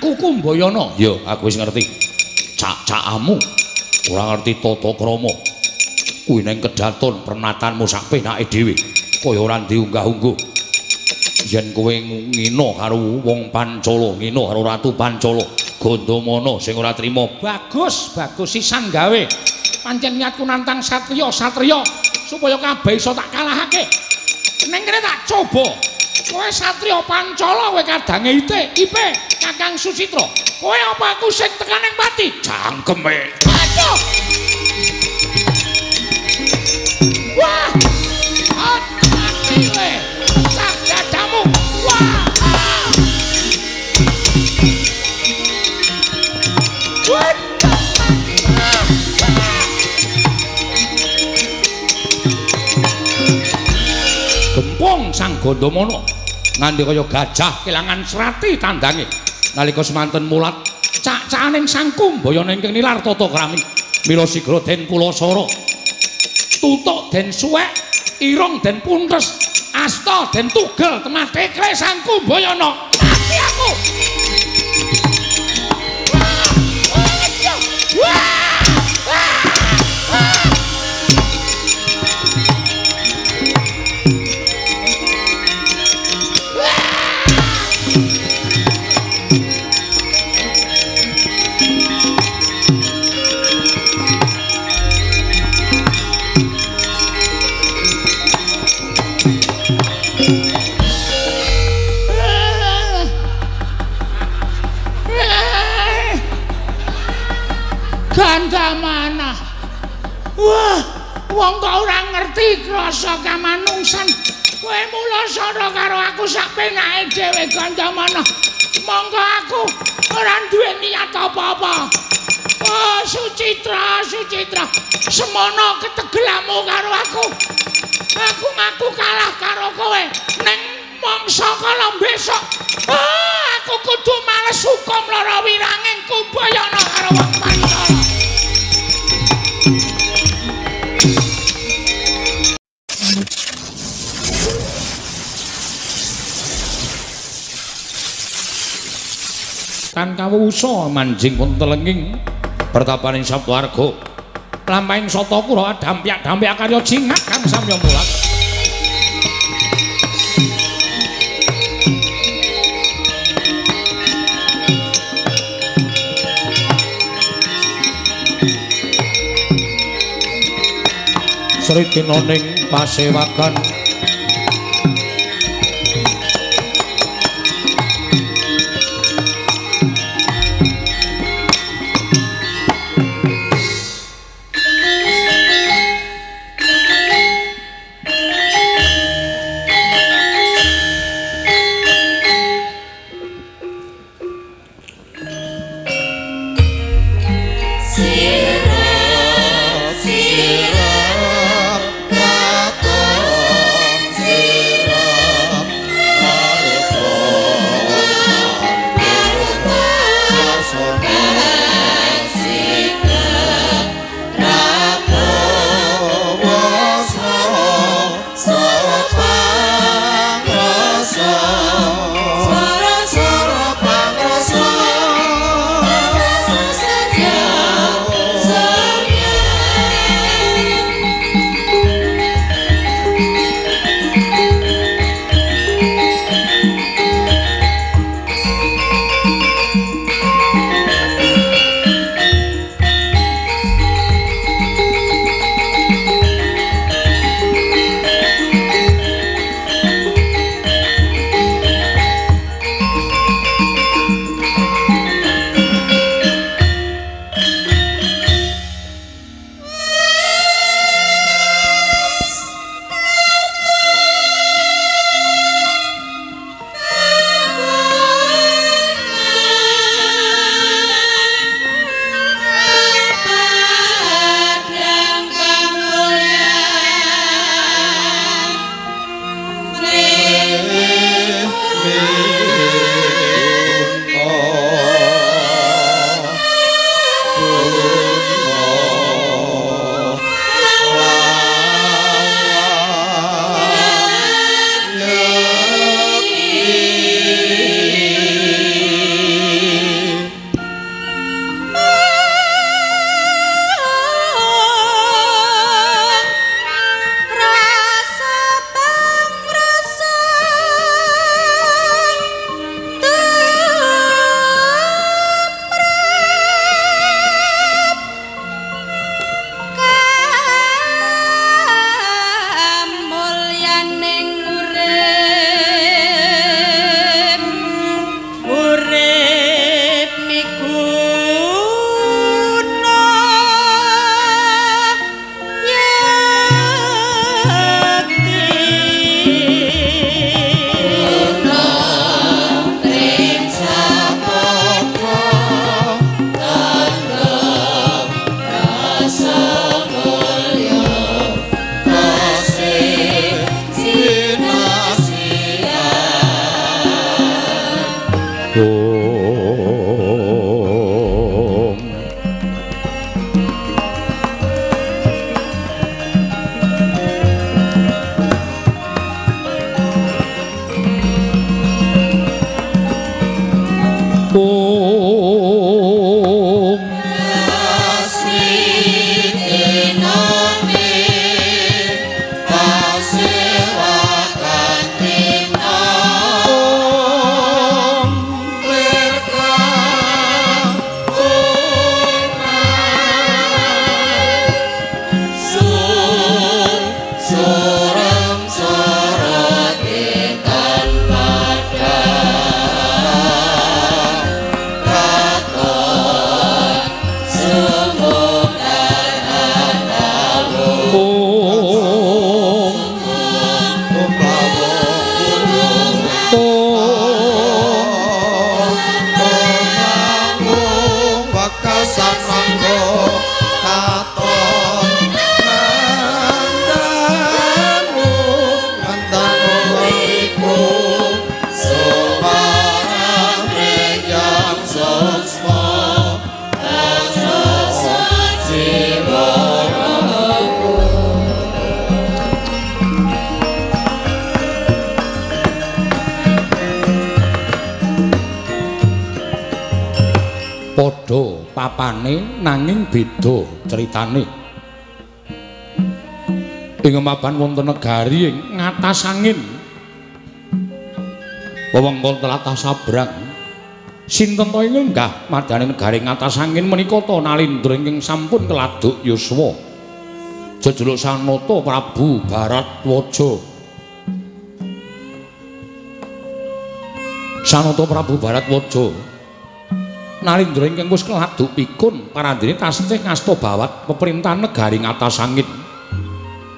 Aku Kumbayana. Ya, aku wis ngerti. Cak-cakamu ora ngerti tata krama. Kuwi ning kedaton pernatanmu sak penake dhewe. Kaya ora diunggah-ungguh. Yen kowe ngina karo wong Pancala, ngina karo Ratu Pancala, Gandamana sing ora trima. Bagus, bagus sisan gawe. Pancen niatku nantang satriya-satriya supaya kabeh iso tak kalahake. Ning kene tak coba. Kowe satriya Pancala, kowe kadange Ite, Ipe, Kakang Sucitra. Kowe apa aku sing tekan ning pati? Cangkeme. Aduh. Wah. Mati kowe. Sak dadamu. Wah. Wah. Gempung Sang Gandamana nganti kaya gajah kelangan srati tandange nalika semanten mulat cak-cakaning Sang Kumbayana ingkang nilar tata krami mila sigra den pulasara tutuk den suwek irung den puntes asta den tugel temah tekle Sang Kumbayana. Mati aku. Wah. Gandamana. Wah, wong kok ora ngerti krasa kamanungsan. Kowe mulasara karo aku sak penake dhewe Gandamana. Monggo aku ora duwe niat apa-apa. Oh, Sucitra, Sucitra, semono ketegelamu karo aku. Aku ngaku kalah karo kowe ning mangsa kala besok. Oh, aku kudu males hukum lara wiranging Kumbayana karo wong Pancala. Tan kawusa manjing wonten telenging pertapaning Saptwarga lampahing sata kura dampyak-dampyak karya jingak kang samya mulat. Sritina ning pasewakan Sirep, sirep, katon. Om Papane nanging beda critane. Ing mapan wonten negari ing ngatas angin. Wewengkon tlatah Sabrang. Sinten to ing lenggah madane negari ngatas angin menika ta Nalindra ingkang sampun keladuk yuswa. Jejuluk Sanata Prabu Baratwaja. Sanata Prabu Baratwaja. Nalindra ingkang wis keladuk pikun parandene tasih ngasta bawat peperintahan negari ngatas angin.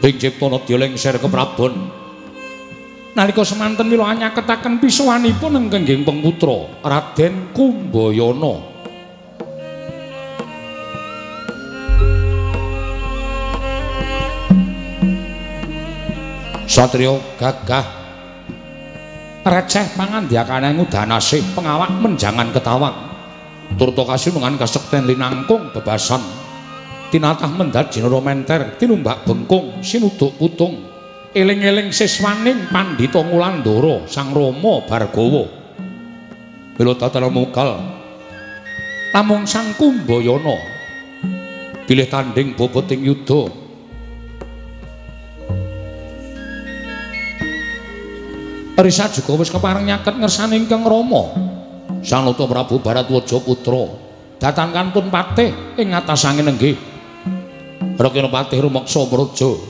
Ing cipta nedya lengser keprabon. Nalika semanten mila anyaketaken pisuwanipun ingkang nggih putra Raden Kumbayana. Satriya gagah receh pangandhakane ngudanasih pengawak menjangan ketawang. Turta kasinungan kasekten linangkung bebasan tinatah mendhat jinara menter tinumbak bengkung sinuduk putung eling-eling siswaning pandhita Ngulandara Sang Rama Bhargawa mila tatara mukal namung Sang Kumbayana bilih tandhing bobot ing yuda Risa juga wis kepareng nyaket ngersane ingkang Rama Sanata Prabu Baratwaja putra datan kantun patih ing ngatas angin nenggih Rakena patih rumeksa praja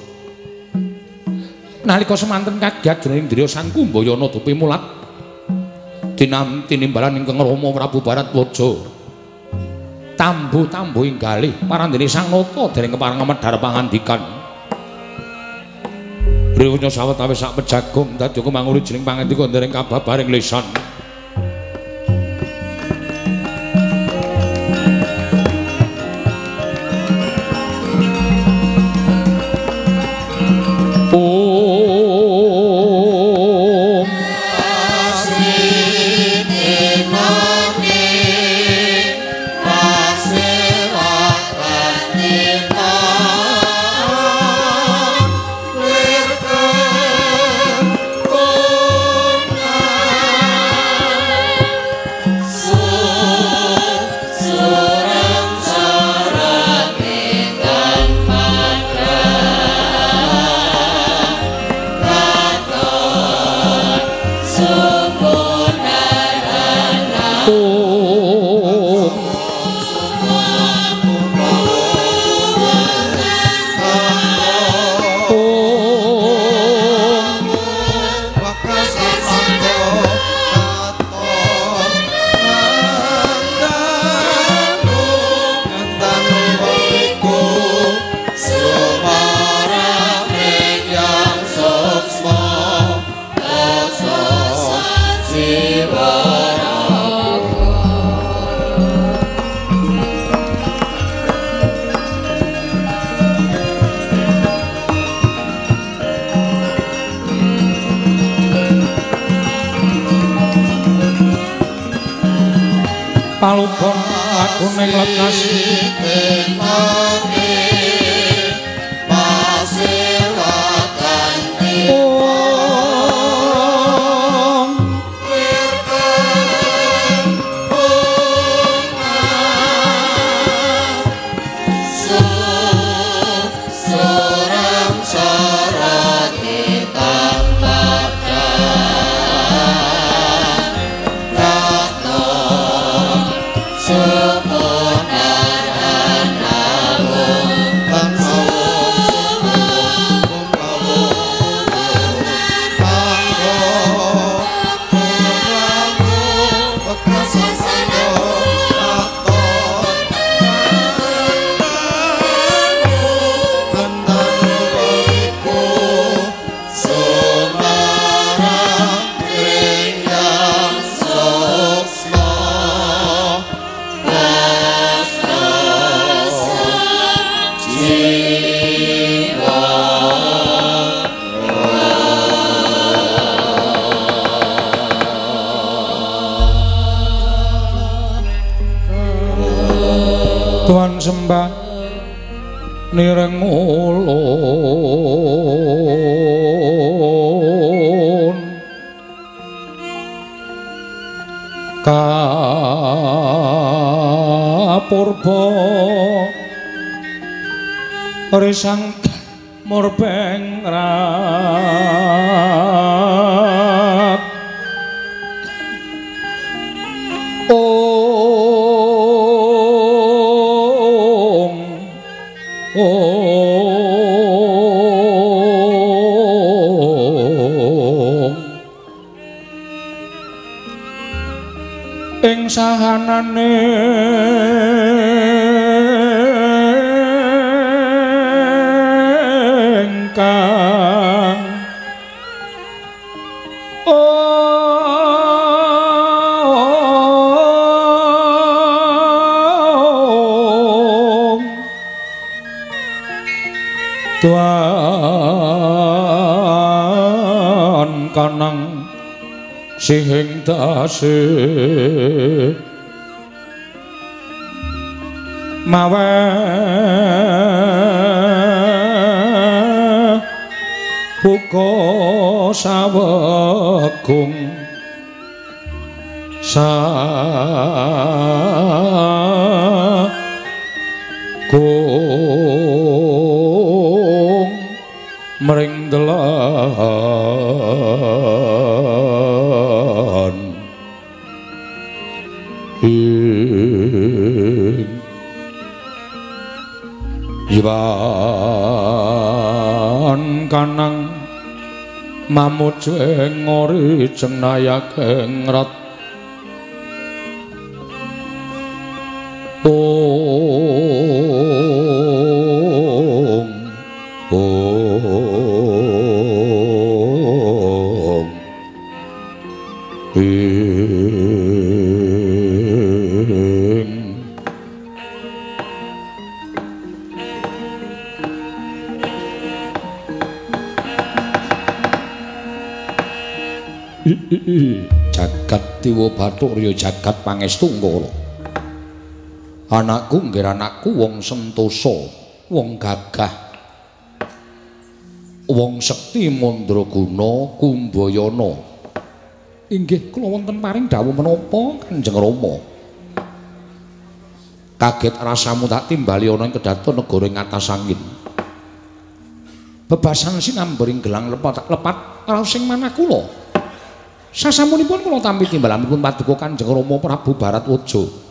nalika semanten kagiat jroning indriya Sang Kumbayana dupi mulat tinimbalan ingkang Rama Prabu Baratwaja tambu-tambu ing galih parandene Sang Nata dereng kepareng medhar pangandikan Riwunya sawetawis sak pejagung dadi kumanguri jroning pangandika dereng kababaring lisan. Palubon aku ning lekas Tuan sembah nireng ulun kapurba risang murbeng rat ong ong ing sahanane ingkang ong tuan kanang sihing dase mawe buka sawegung sagung mring delan ing Iwan kanang mamuju ing ori jeng rat ong ong ing jagat Dewa Bathuk Rya jagat pangestu ngkala. Anakku nggih anakku wong sentosa, wong gagah, wong sekti mandraguna kumbayana. Inggih kula wonten paring dawuh menapa Kanjeng Rama? Kaget rasamu tak timbali ana ing kedaton negara ing atas angin. Bebasan sinambering gelang lepat lepat raos sing manah kula. Sasampunipun kula tampi timbalanipun paduka Kanjeng Rama Prabu Baratwaja.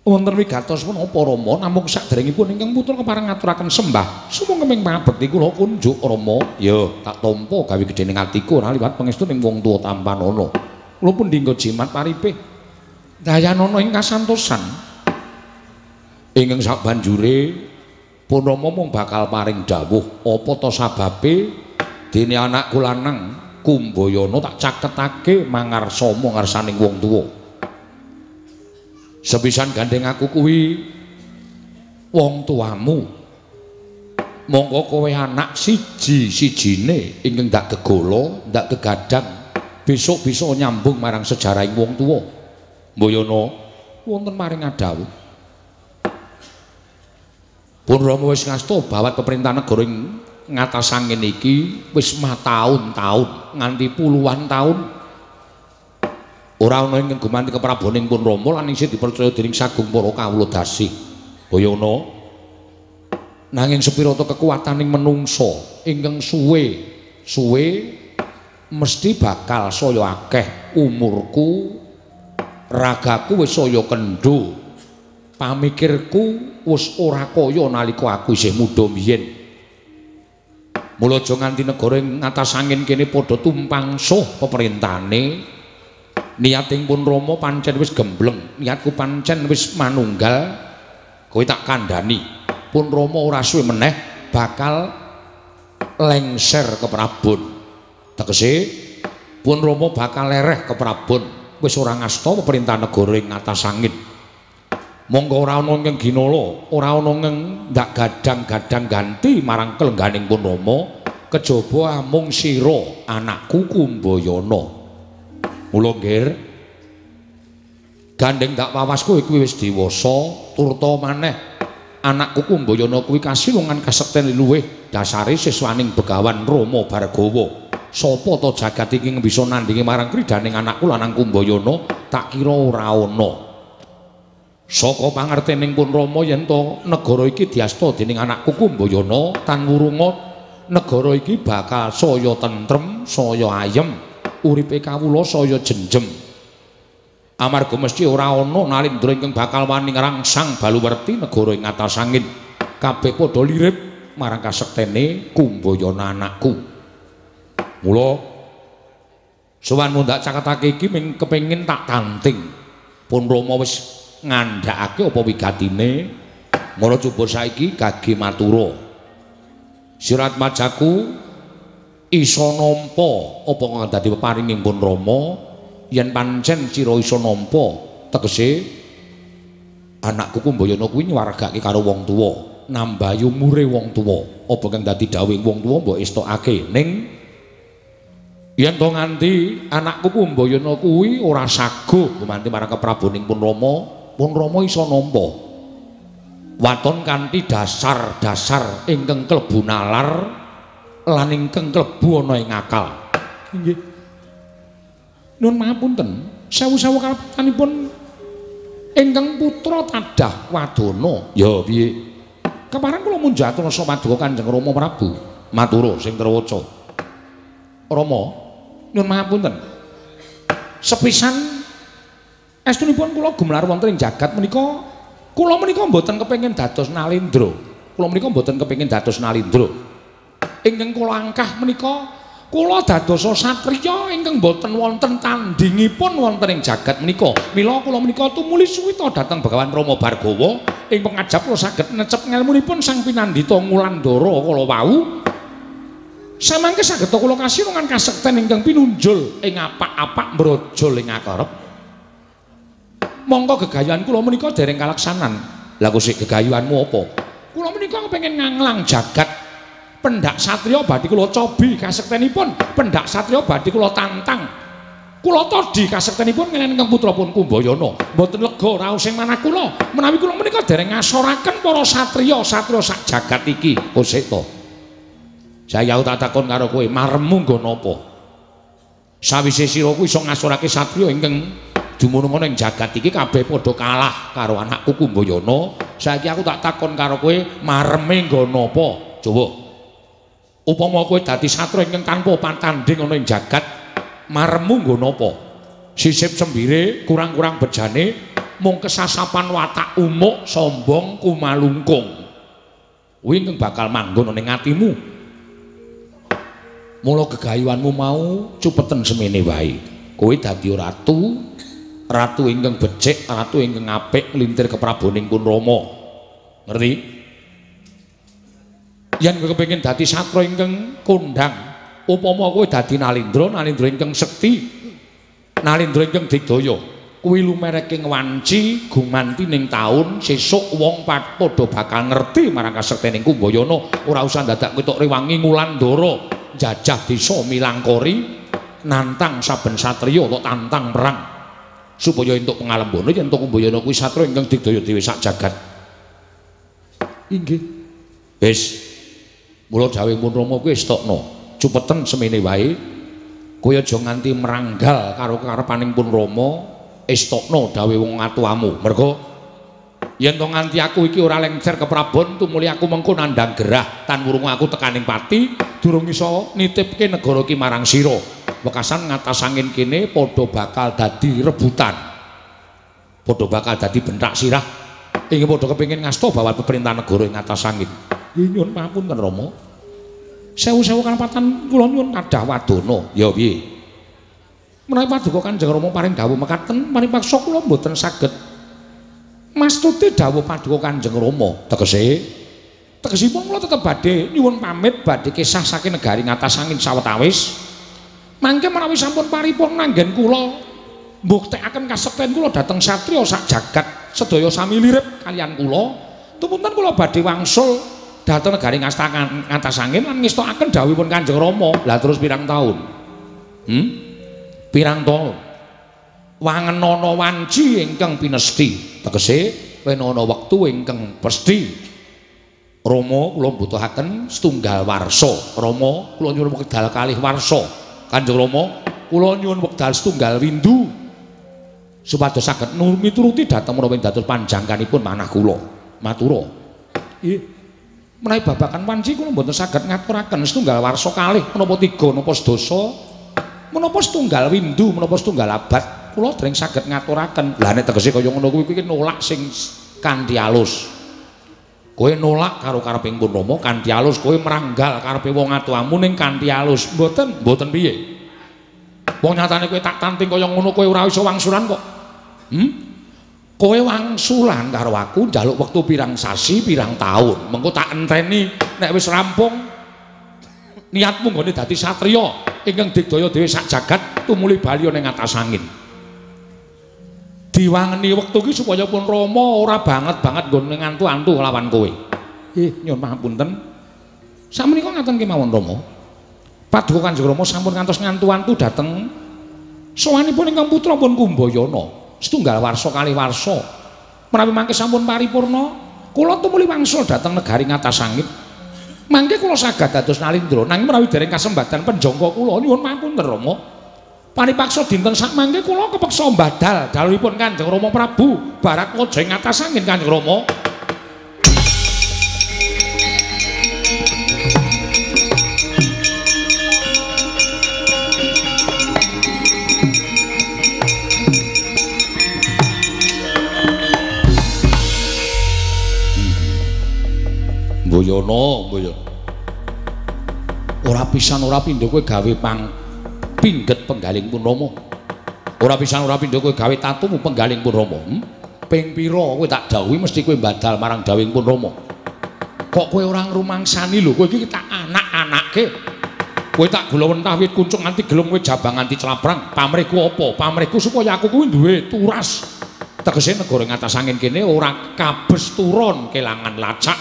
Wonten wigatos menapa Rama namung saderengipun ingkang putra kepareng ngaturaken sembah sumangga ing pangabekti kula kunjuk Rama. Ya tak tampa gawe gedhe ning atiku ora liwat pangestu ning wong tuwa tampanana. Kula pun dinggo jimat paripe dayanana ing kasantosan. Ingkang sabanjure pun Rama mung bakal paring dawuh apa ta sababe dene anakku lanang Kumbayana tak caketake mangarsama ngarsaning wong tuwa. Sepisan gandeng aku kuwi wong tuamu. Monggo kowe anak siji-sijine ingkang ndak gegala, ndak gegadang, besok bisa nyambung marang sejarahing wong tuwa. Mbayana wonten maring adawuh. Pun Rama wis ngasta bawat pemerintahan negara ing ngatas angin iki wis mataun-taun nganti puluhan taun. Ora ana ing gumanti kepraboning pun Rama lan isih dipercaya dening sagung para kawula dasih. Bayana nanging sepirata kekuataning menungsa ingkang suwe mesti bakal saya akeh umurku, ragaku wis saya kendho, pamikirku wis ora kaya nalika aku isih muda biyen. Mula aja nganti negara ing ngatas angin kene padha tumpang suh pemerintahane. Niating pun Rama pancen wis gembleng, niatku pancen wis manunggal, kowe tak kandhani. Pun Rama ora suwe meneh bakal lengser ke Prabon. Tegese pun Rama bakal lereh ke Prabon, wis ora ngasta pemerintah negara ing ngatas angin. Monggo ora ana ingkang ginala, ora ana ingkang ndak gadang-gadang ganti marang kelengganing pun Rama, kejaba amung sira anakku Kumbayana. Mula nggir Gandeng tak wawas kowe kuwi wis dewasa turta maneh anakku Kumbayana kuwi kasilungan kasekten luwih dasare siswaning Begawan Rama Bhargawa. Sapa ta jagat iki bisa nandhingi marang kridaning anakku lanang Kumbayana tak kira ora ana. Saka pangertening pun Rama yen to negara iki diasta dening anakku Kumbayana tan wurunga negara iki bakal saya tentrem, saya ayem, uripe kawula saya jenjem. Amarga mesti ora ana nalindra ingkang bakal wani ngrangsang baluwerti negara ing atas angin. Kabeh padha lirip marang kasektene Kumbayana anakku. Mula sowanmu ndak caketake iki ming kepengin tak tanting. Pun Rama wis ngandhakake apa wigatine, mula coba saiki gage matura. Sirat majaku iso nampa apa kang dadi peparinging pun Rama. Yen pancen sira iso nampa tegese anakku Kumbayana kuwi nyuwargake karo wong tuwa, nambahi umure wong tuwa. Apa kang dadi dawuhing wong tuwa mbok estokake. Ning yen to nganti anakku Kumbayana kuwi ora saguh gumanti marang kepraboning pun Rama, pun Rama iso nampa waton kanthi dasar-dasar ingkang klebu nalar lan ingkang klebu ana ing akal. Inggih. Nuwun pangapunten, sewu-sewu kalepatanipun ingkang putra tadah wadana. Ya piye? Kepareng kula munjat rasa paduka Kanjeng Rama Prabu. Matura sing terwaca. Rama, nyuwun pangapunten. Sepisan estunipun kula gumelar wonten ing jagat menika, kula menika mboten kepengin dados nalendra. Kula menika mboten kepengin dados nalendra. Ingkang kula angkah menika kula dadosa satriya ingkang boten wonten tandingipun wonten ing jagat menika. Mila kula menika tumuli suwita dhateng Begawan Rama Bhargawa ing pengajap kula saged necep ngelmunipun Sang Pinandita Ngulandara kala wau. Samangke saged kula kasilungan kasekten ingkang pinunjul ing apak-apak mbrojol ing akarep. Mongko gegayuhan kula menika dereng kalaksanan. Lah kok sik gegayuhanmu apa? Kula menika kepengin nganglang jagat. Pendak satriya badhe kula cobi kasektenipun, pendak satriya badhe kula tantang. Kula todi kasektenipun ngenen ingkang putra pun Kumbayana. Mboten lega raos sing manah kula menawi kula menika dereng ngasoraken para satriya-satriya sak jagat iki. Kosek to. Saya tak takon karo kowe, maremu nggo napa? Sawise sira kuwi iso ngasorake satriya ingkang dumunung ana ing jagat iki kabeh padha kalah karo anakku Kumbayana. Saiki aku tak takon karo kowe, mareme nggo napa? Coba. Upama kowe dadi satriya ingkang tanpa patandhing ana ing jagat, maremu nggo napa? Sisip sembire kurang-kurang bejane mung kesasapan watak umuk sombong kumalungkung. Kuwi ingkang bakal manggon ana ing atimu. Mula gegayuhanmu mau cupeten semene wae. Kowe dadi ratu, ratu ingkang becik, ratu ingkang apik nglintir kepraboning pun Rama. Ngerti? Yen kowe kepengin dadi satra ingkang kondhang, upama kowe dadi nalindra, nalindra ingkang sekti, nalindra ingkang digdaya, kuwi lumereking wanci gumanti ning taun sesuk wong padha bakal ngerti marang kasektening Kumbayana. Ora usah dadak kowe tok rewangi Ngulandara njajah desa Milangkori, nantang saben satriya tok tantang perang supaya entuk pangalembana yen Kumbayana kuwi satra ingkang digdaya dhewe sak jagat. Inggih. Wis. Mula dawuh pun Rama kuwi estokno, cupeten semene wae. Kowe aja nganti meranggal karo karepaning pun Rama, estokno dawuh wong atuamu. Mergo yen to nganti aku iki ora lengser keprabon, tumuli aku mengko nandhang gerah tan wurung aku tekaning pati, durung iso nitipke negara iki marang sira. Wekasan ngatas angin kene padha bakal dadi rebutan. Padha bakal dadi bentak sirah. Ing padha kepengin ngasta bawat pemerintahan negara ing atas angin. Nyuwun pangapunten Rama. Sewu-sewu kalepatan kula nyuwun kadah wadana. Ya piye? Menawi paduka Kanjeng Rama paring dawuh mekaten, paripaksa kula mboten saged mastuti dawuh paduka Kanjeng Rama. Tegese tegesipun kula tetep badhe nyuwun pamit badhe kesah saking negari ngatas angin sawetawis. Mangke menawi sampun paripurna anggen kula mbuktekaken kasekten kula dhateng satriya sak jagat sedaya sami lirip kaliyan kula. Tumunten kula badhe wangsul dhateng negari ngatas angin lan ngestokaken dawuhipun Kanjeng Rama. Lah terus pirang taun? Pirang taun? Wangenana wanci ingkang pinesthi. Tegese wenana wektu ingkang pesthi. Rama kula mbutuhaken setunggal warsa. Rama kula nyuwun wekdal kalih warsa. Kanjeng Rama kula nyuwun wekdal setunggal windu supados saged mituruti dhateng menapa dados panjangkanipun manah kula. Matura. Nggih. Menawi babagan wanci kula mboten saged ngaturaken setunggal warsa kalih menapa tiga menapa sedasa menapa setunggal windu menapa setunggal abad kula dereng saged ngaturaken. Lah nek tegese kaya ngono kuwi kuwi nolak sing kanthi alus. Kowe nolak karo kareping pun Rama kanthi alus, kowe meranggal karepe wong atuamu ning kanthi alus. Mboten, mboten piye. Wong nyatane kowe tak tanting kaya ngono kowe ora iso wangsulan kok. Kowe wangsulan karo aku njaluk wektu pirang sasi, pirang taun. Mengko tak enteni nek wis rampung niatmu nggone dadi satriya ingkang digdaya dhewe sak jagat tumuli bali ning atas angin. Diwangeni wektu iki supaya pun Rama ora banget-banget nggone ngantu-antu lawan kowe. Nggih, nyuwun pangapunten. Sakmenika ngaten kemawon Rama. Paduka Kanjeng Rama sampun ngantos ngantu-antu dhateng sowanipun ingkang putra pun Kumbayana. Setunggal warsa kalih warsa. Menawi mangke sampun paripurna, kula tumuli wangsul dhateng negari ngatas angin. Mangke kula saged dados Nalindra, nanging menawi dereng kasembatan penjangka kula nyuwun pangapunten Rama. Paripaksa dinten sakmangke kula kepeksa mbadal dawuhipun Kanjeng Rama Prabu Baratwaja ing atas angin Kanjeng Rama. Mboyono, mboyono. Ora pisan ora pindho kowe gawe pang pingget penggaling pun Rama. Ora pisan ora pindho kowe gawe tatumu penggaling pun Rama. Ping pira kowe tak dawuhi mesti kowe mbadal marang dawuhing pun Rama. Kok kowe ora ngrumangsani lho, kowe iki tak anak-anake. Kowe tak gula wentah wit kuncung nganti gelung kowe jabang nganti clabrang. Pamrihku apa? Pamrihku supaya aku kuwi duwe turas. Tegese negara ngatas angin kene ora kabes turun kelangan lacak.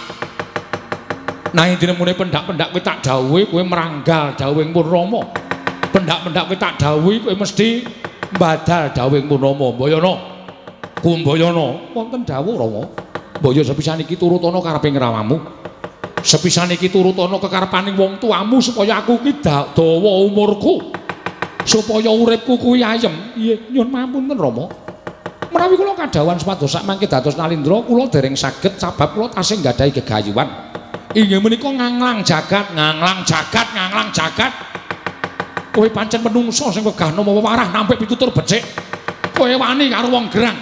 Nah dinemune pendak-pendak kowe tak dawuhi kowe meranggal dawuhing pun Rama. Pendak-pendak kowe tak dawuhi kowe mesti mbadal dawuhing pun Rama. Mboyono. Kumbayana wonten dawuh Rama. Mbaya sepisan iki turutana karepe ngramamu. Sepisan iki turutana kekarepaning wong tuamu supaya aku iki dawa umurku. Supaya uripku kuwi ayem. Nggih, nyuwun pangapunten Rama. Menawi kula kadhawuhan supados sak mangke dados Nalindra kula dereng saged sabab kula tasih nggadahi gegayuhan. Inggih menika nganglang jagat, nganglang jagat, nganglang jagat. Kowe pancen menungso sing wegah nama wewarah nampik pitutur becik. Kowe wani karo wong gerang.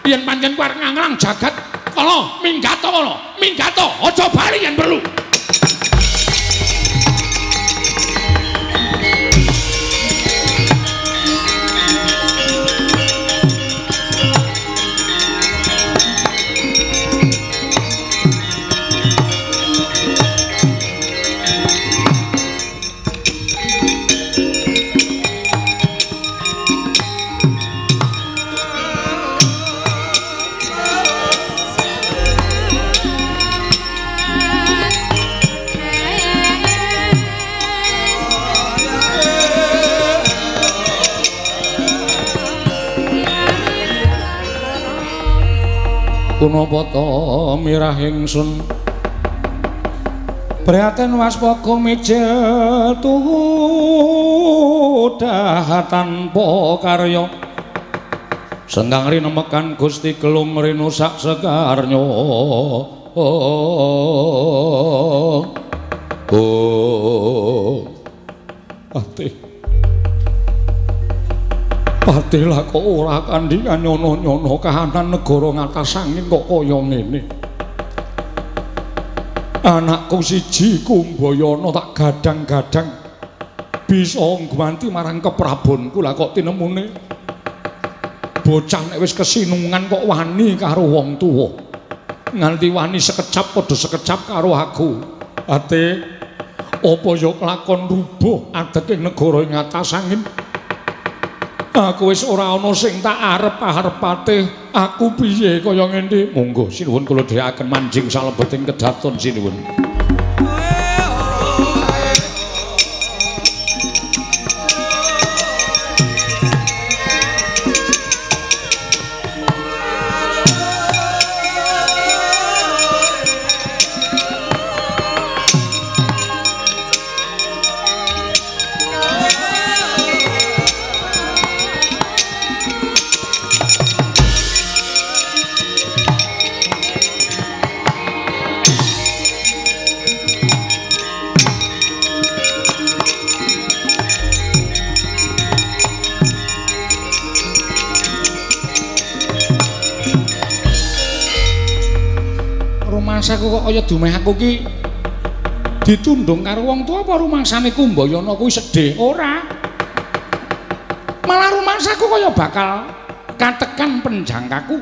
Yen pancen kowe arep nganglang jagat, kono minggato kono, minggato, aja bali yen perlu. Punapa ta mirah ingsun prihatin waspada mijil tuhu daha tanpa karya senggang rinemekan Gusti Gelung rinu sak sekarnya. Oh, pati pati lah kok ora kandhi nyono-nyono kahanan negara ngatas angin kok kaya ngene. Anakku siji Kumbayana tak gadang-gadang bisa ngganti marang keprabonku, lah kok tinemune bocah nek wis kesinungan kok wani karo wong tuwa. Nganti wani sekecap padha sekecap karo aku. Ate apa ya kelakon rubuh adeg ing negara ing atas angin. Aku wis ora ana sing tak arep-arepate. Aku piye kaya ngene? Monggo sinuwun kula dherekaken manjing salebeting kedaton sinuwun. Rumangsaku kok kaya dumeh aku ki ditundung karo wong tuwa apa rumangsane Kumbayana kuwi sedih? Ora. Malah rumangsaku kaya bakal katekan penjangkaku.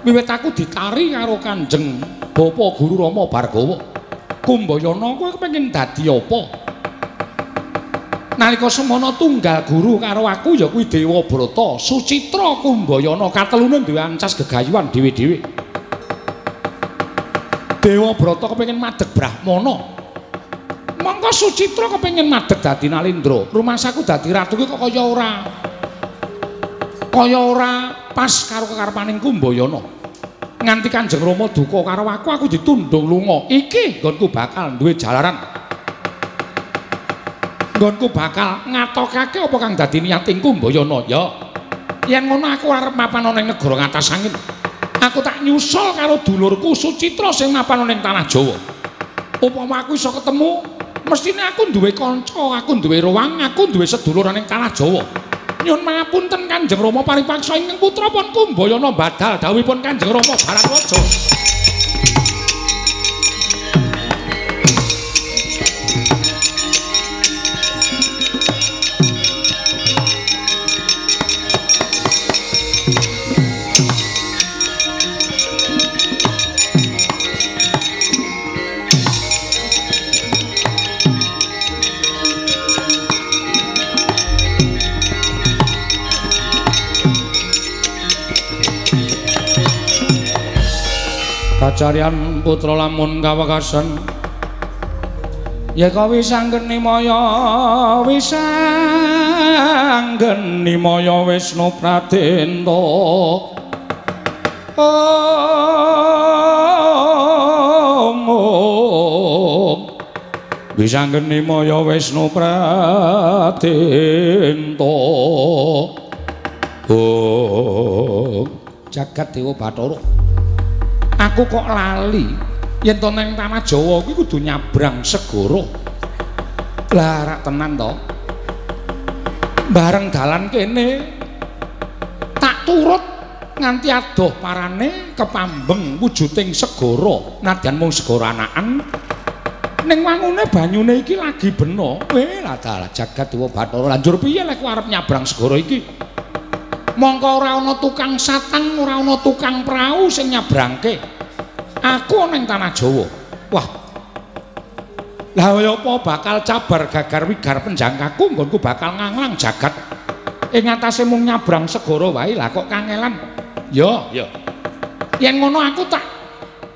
Wiwit aku ditari karo Kanjeng Bapa Guru Rama Bhargawa. Kumbayana kowe kepengin dadi apa? Nalika semana tunggal guru karo aku ya kuwi Dewa Brata, Sucitra Kumbayana katelune duwe ancas gegayuhan dhewe-dhewe. Dewa Brata kepengin madheg Brahmana. Mongko Sucitra kepengin madheg dadi Nalindra. Rumangsaku dadi ratu ki kok kaya ora pas karo kekarepaning Kumbayana. Nganti Kanjeng Rama duka karo aku, aku ditundung lunga. Iki nggonku bakal duwe jalaran. Nggonku bakal ngatokake apa kang dadi niating Kumbayana. Ya. Yen ngono aku arep mapan ana ing negara ngatas angin. Aku tak nyusul karo dulurku Sucitra sing mapan ana ing tanah Jawa. Upama aku iso ketemu, mestine aku duwe kanca, aku duwe ruang, aku duwe sedulur ning tanah Jawa. Nyuwun pangapunten Kanjeng Rama paripaksa ingkang putra pun Kumbayana badal dawuhipun Kanjeng Rama Bharatwaja. Kacarian putra lamun kawekasan yeka wisanggeni maya wisanggeni maya Wisnu Pradenta. Om wisanggeni maya Wisnu Pradenta. Om jagat Dewa Bathara. Aku kok lali yen to nang tanah Jawa kuwi kudu nyabrang segara. Lah rak tenan to. Bareng dalan kene tak turut nganti adoh parane kepambeng wujuding segara. Nadyan mung segara anakan ning wangune banyune iki lagi bena. Lah dalah jagat Dewa Bathara. Lanjur piye lek arep nyabrang segara iki? Mongko ora ana tukang satang, ora ana tukang prau sing nyabrangke. Aku ana ing tanah Jawa. Wah. Lah kaya apa bakal cabar gagar wigar penjangkaku nggonku bakal nganglang jagat. Ing atase mung nyabrang segara wae lah kok kangelan. Ya, ya. Yen ngono aku tak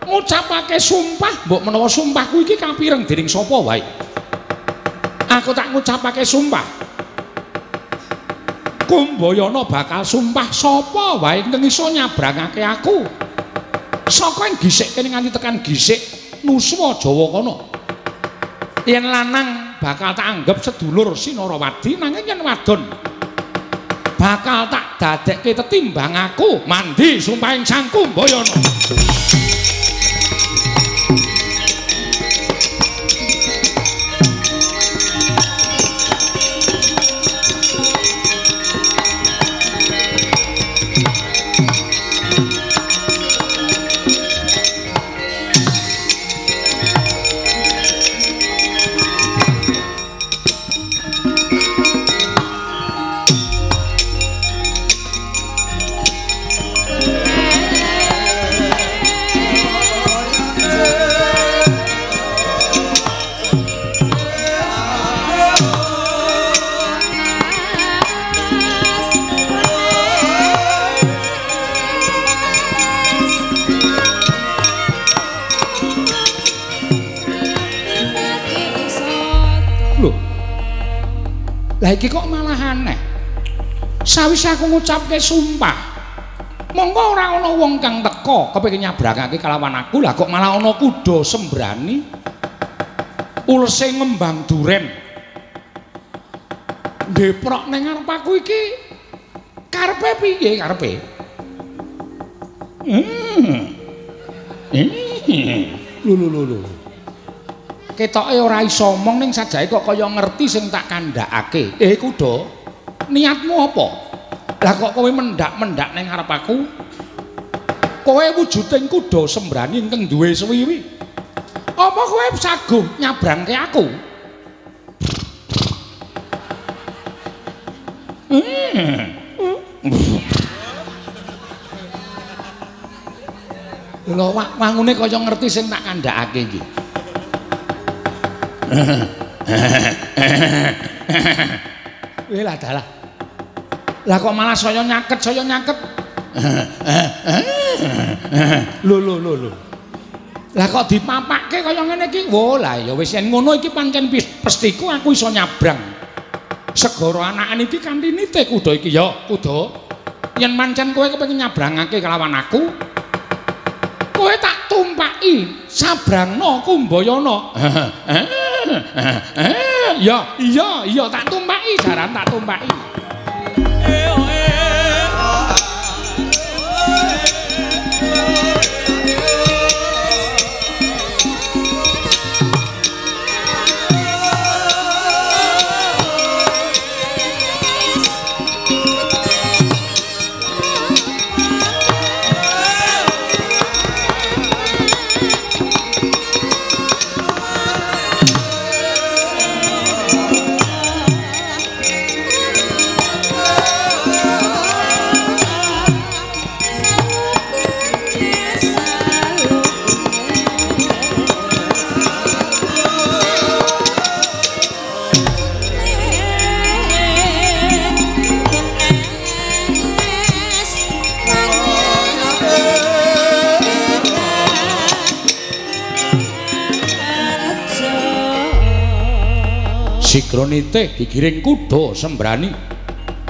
ngucapake sumpah, mbok menawa sumpahku iki kapireng dening sapa wae. Aku tak ngucapake sumpah. Kumbayana bakal sumpah sapa wae ingkang iso nyabrangake aku. Saka ing gisik kene nganti tekan gisik Nuswa Jawa kono. Yen lanang bakal tak anggep sedulur Sinarawadi, nanging yen wadon bakal tak dadekke tetimbang aku mandi sumpahing Sang Kumbayana. Lah iki kok malah aneh. Sawise aku ngucapke sumpah, mongko ora ana wong kang teka kepengin nyabrangake kalawan aku, lah kok malah ana kuda sembrani ulese ngembang duren ndeprok ning ngarep aku iki karepe piye karepe? Lho lho lho. Ketoke ora iso omong ning sajake kok kaya ngerti sing tak kandhakake. Kuda, niatmu apa? Lah kok kowe mendak-mendak ning ngarep aku? Kowe wujuding kuda sembrani ingkang duwe swiwi. Apa kowe saguh nyabrangke aku? Lho wangune kaya ngerti sing tak kandhakake iki. Weh lah dalah. Lah kok malah saya nyaket, saya nyaket. Lho lho lho lho. Lah kok dipapakke kaya ngene iki? Wo lah ya wis yen ngono iki pancen pestiku aku iso nyabrang. Segara anakan iki kanthi nite kuda iki ya, kuda. Yen pancen kowe kepengin nyabrangake kelawan aku, kowe tak tumpaki sabrangna Kumbayana. Ya, iya, iya tak tumpaki jaran tak tumpaki. Sigra nitih gigiring kuda sembrani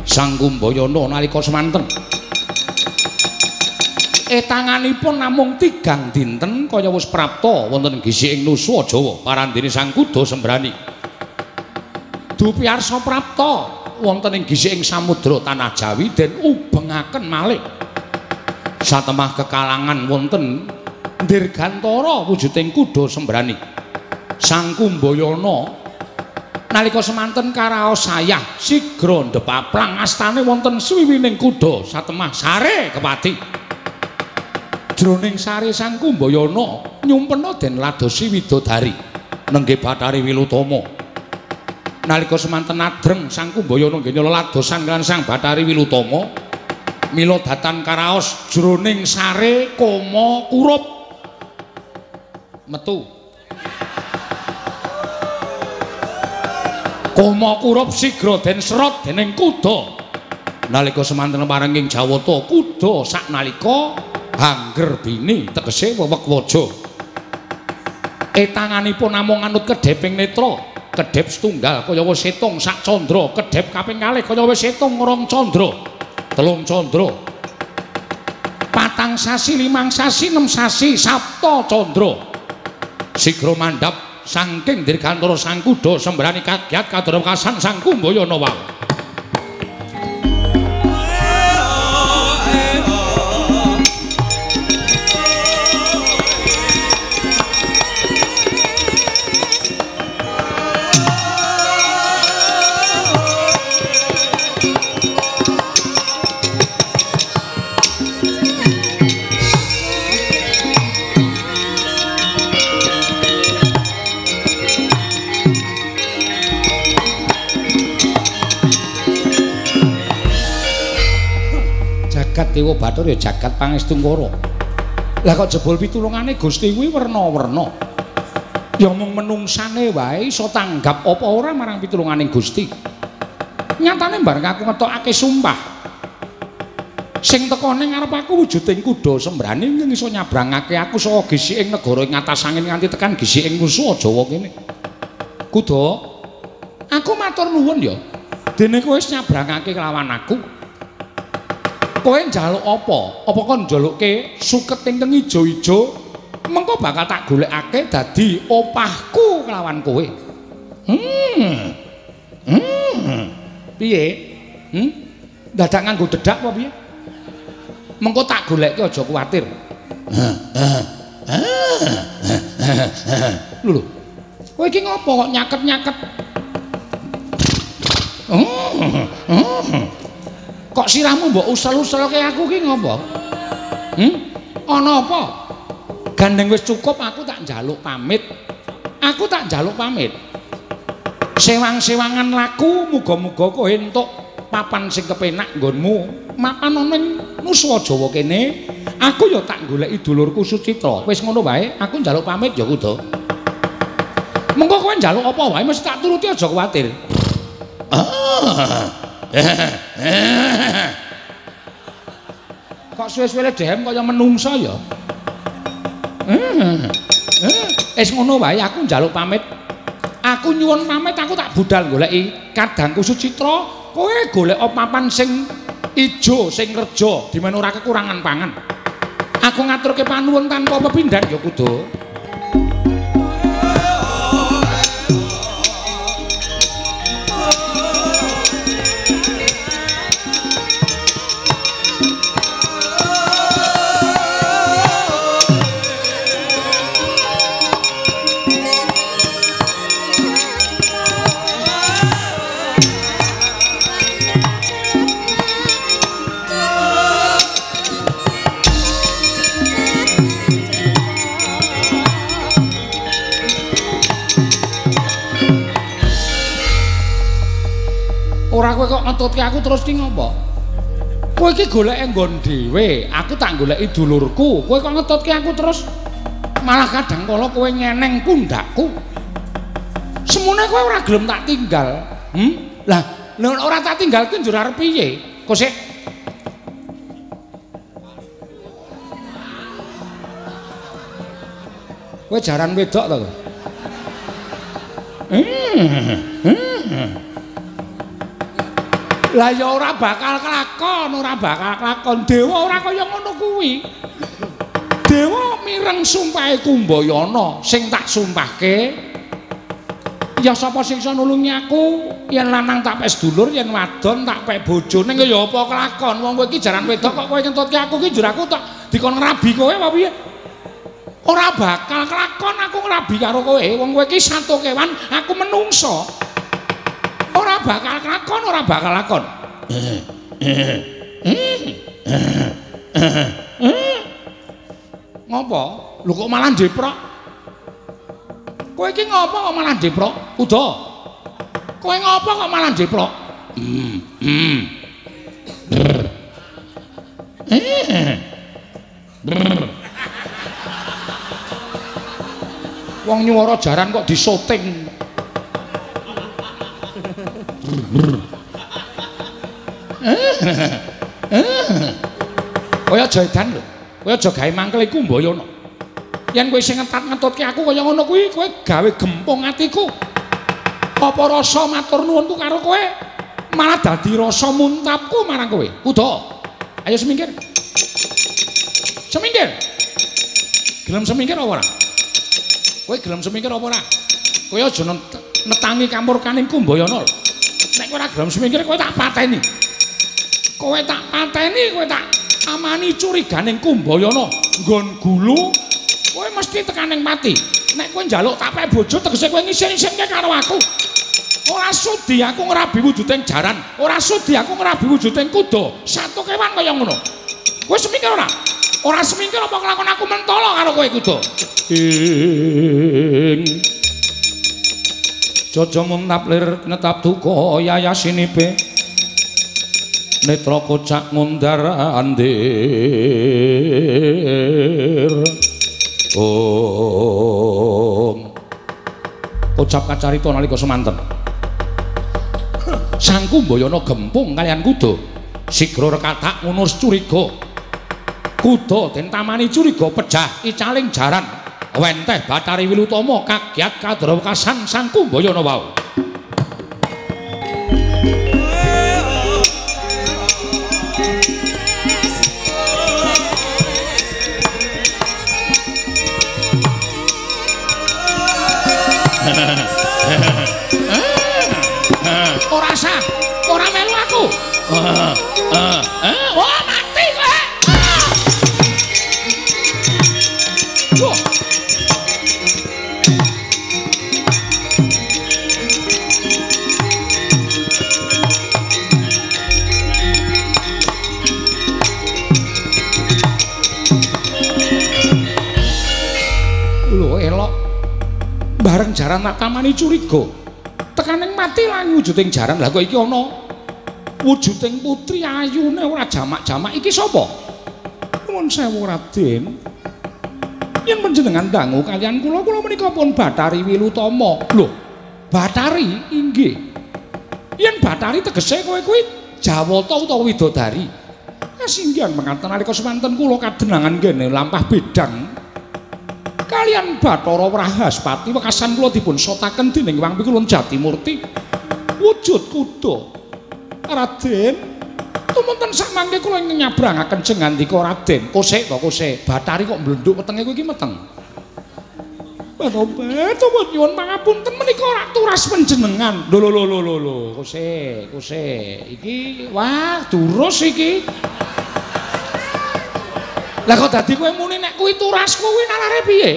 Sang Kumbayana nalika semanten. Etanganipun namung 3 dinten kaya wis prapta wonten gisiking Nuswa Jawa parandene Sang Kuda Sembrani. Dupi arsa prapta wonten ing gisiking samudra tanah Jawi den ubengaken malih. Satemah kekalangan wonten dirgantara wujuding kuda sembrani. Sang Kumbayana nalika semanten karaos sayah sigra ndepaplang astane wonten swiwining kuda satemah sare kepati. Jroning sare Sang Kumbayana nyumpena den ladosi widodari nenggih Bathari Wilutama. Nalika semanten adreng Sang Kumbayana nggih nyela ladosan lan Sang Bathari Wilutama mila datan karaos jroning sare koma kurup metu. Koma kurup sigra den serot dening kuda. Nalika semanten parenging Jawata kuda saknalika hangger bini tegese wewek waja. Etanganipun namung anut kedheping netra, kedhep setunggal kaya wis setung sak candra, kedhep kaping kalih kaya wis setung 2 candra, 3 candra. 4 sasi, 5 sasi, 6 sasi, 7 candra. Sigra mandhap saking dirgantara Sang Kuda Sembrani kagiat kadrewekasan Sang Kumbayana wau. Jagat Dewa Bathara ya jagat pangestungkara. Lah kok jebul pitulungane Gusti kuwi werna-werna. Ya mung menungsane wae iso tanggap apa ora marang pitulungane Gusti. Nyatane bareng aku ngetokake sumpah. Sing tekone ngarep aku wujuding kuda sembrani ing iso nyabrangake aku saka gisiking negara ing atas angin nganti tekan gisiking Nuswa Jawa kene. Kuda, aku matur nuwun ya. Dene kowe wis nyabrangake kelawan aku. Kowe njaluk apa? Apa kon njalukke suket ingkang ijo-ijo? Mengko bakal tak golekake dadi opahku kelawan kowe. Piye? Dadak nganggo dedak apa piye? Mengko tak golekke aja kuwatir. Lho lho. Kowe iki ngopo kok nyaket-nyaket? Kok sirahmu mbok usel-uselke aku ki ngopo? Ana apa? Gandeng wis cukup aku tak njaluk pamit. Aku tak njaluk pamit. Sewang-sewangan laku muga-muga kowe entuk papan sing kepenak nggonmu. Mapan ana ning Nuswa Jawa kene. Aku ya tak goleki dulurku Sucitra. Wis ngono wae, aku njaluk pamit ya Kuda. Mengko kowe njaluk apa wae mesti tak turuti aja kuwatir. Kok suwe-suwe dehem kaya menungsa ya. Wis ngono wae aku njaluk pamit. Aku nyuwun pamit, aku tak budal goleki kadangku Sucitra. Kowe golek papan sing ijo, sing reja, dimana ora kekurangan pangan. Aku ngaturke panuwun tanpa pepindhan ya Kuda. Ora kowe kok ngetutke aku terus ki ngopo? Kowe iki goleke nggon dhewe, aku tak goleki dulurku. Kowe kok ngetutke aku terus malah kadang kala kowe nyeneng pundakku. Semune kowe ora gelem tak tinggal. Lah, nek ora tak tinggal ki njur arep piye? Kok sik kowe jaran wedok to kowe? Lah ya ora bakal kelakon, ora bakal kelakon. Dewa ora kaya ngono kuwi. Dewa mireng sumpahe Kumbayana sing tak sumpahke. Ya sapa sing iso nulungi aku? Yen lanang tak pek sedulur, yen wadon tak pek bojo. Ning ya apa kelakon? Wong kowe iki jaran wedok kok kowe ngentutke aku ki njur aku tak dikon ngrabi kowe apa piye? Ora bakal kelakon aku ngrabi karo kowe. Wong kowe iki sato kewan, aku menungso. Ora bakal kelakon, ora bakal lakon. Ngopo? Lho kok malah ndeprok? Kowe iki ngopo kok malah ndeprok? Kuda. Kowe ngopo kok malah ndeprok? Wong nyuwara jaran kok disoting. Kowe aja edan lho. Kowe aja gawe mangkel iku Mbayana. Yen kowe sing ngetat-ngetutke aku kaya ngono kuwi, kowe gawe gempung atiku. Apa rasa matur nuwunku karo kowe malah dadi rasa muntapku marang kowe. Kuda. Ayo semingkir. Semingkir. Gelem semingkir apa ora? Kowe gelem semingkir apa ora? Kowe aja netangi kamurkaning Kumbayana. Nek kowe ora gelem semingkir kowe tak pateni. Kowe tak pateni, kowe tak amani curiganing Kumbayana nggon gulu, kowe mesti tekaning pati. Nek kowe njaluk tak pek bojo tegese kowe ngisin-isinke karo aku. Ora sudi aku ngrabi wujuding jaran, ora sudi aku ngrabi wujuding kuda. Satu kewan kaya ngono. Kowe semingkir ora? Ora semingkir apa kelakon aku mentolo karo kowe kuda. Ing Jojo muntap lir netap duka yayasinipe netra kocak ngundar andir. Om kocap kacarita nalika semanten Sang Kumbayana gempung kaliyan kuda. Sigra rekatak ngunus curiga. Kuda den tamani curiga pejah icaling jaran. Wenteh Bathari Wilutama kagiat kadrawekasan Sang Kumbayana wau. Ora sah, ora melu aku. Wah, mati kowe. Wah. elok. Bareng jaran tak tamani curiga. Tekaning mati lan wujuding jaran. Lah kok iki ana wujuding putri ayune ora jamak-jamak iki sapa? Nuwun sewu Raden. Yen panjenengan dangu kaliyan kula, kula menika pun Bathari Wilutama. Lho, Bathari inggih. Yen Bathari tegese kowe kuwi Jawata utawa widodari. Kasinggihan mengaten nalika semanten kula kadenangan nggene lampah bedang kaliyan Bathara Wrahaspati wekasan kula dipun sotaken dening Wang Pikulun Jatimurti wujud kuda. Raden, tumunten sakmangke kula ingkang nyabrangaken jengandika Raden. Kosek to kosek, Bathari kok mblenduk wetenge kowe iki meteng. Tobat, tobat nyuwun pangapunten menika ora turas panjenengan. Lho lho lho lho lho, kosek, kosek. Iki wah durus iki. Lah kok dadi kowe muni nek kuwi turas kuwi nalare piye?